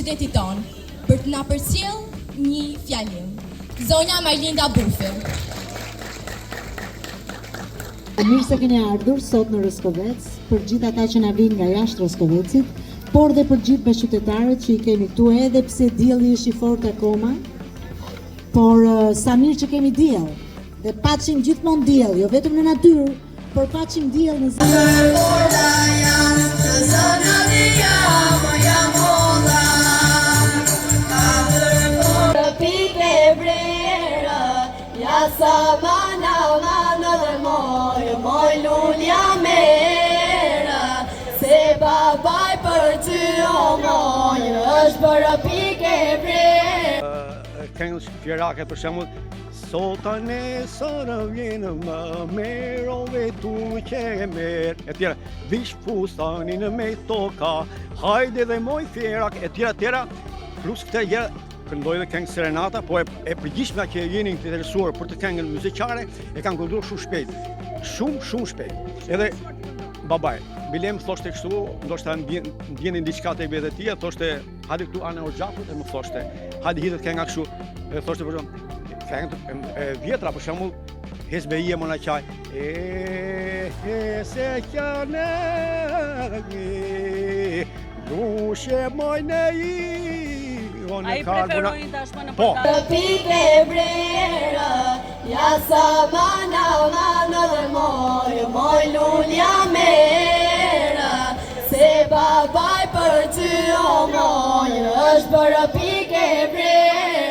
qytetit tonë, për të na përcjellë një fjalim. Zonja Majlinda Bufi. Mirë se keni ardhur sot në Roskovec, për gjithë ata që na vijnë nga jashtë Roskovecit, por dhe për gjithë bashkëqytetarët që i kemi këtu edhe pse dielli është i fortë akoma. Por sa mirë që kemi diell dhe paçim gjithmonë diell, jo vetëm në natyrë, por paçim diell në zemër. Pikë e vrerë, ja sa mana, mana dhe moj, moj lulja merë, se babaj për ty o moj, është bërë pikë e vrerë. Këngë fjerake për shembull, Sot a nesër vjen më merr o vetull që e merr, e tjera, vish fustanin me toka, hajde dhe moj fjerak, e tjera, tjera, plus këte gjëra, këndoj dhe këngë serenata, po e, e përgjithshmja që jeni interesuar për të këngën muzikare, e kanë kënduar shumë shpejt, shumë, shumë shpejt. Edhe babaj, bile më thoshte kështu, ndoshta ndjen, ndjenin diçka tek vetë e tij, thoshte, hajde këtu anë e oxhakut, e më thoshte, hajde hidhet kënga kështu, e thoshte për shembull, këngë e, e vjetra për shembull, Hezbeje më na qaj, e, e, se qane, lushe mojne i, A i preferojnë tashmë në Po. përta? Pikë e vrerë, ja sa mana, mana dhe moj, moj lulja merë, se babaj për ty o moj, është bërë pikë e vrerë.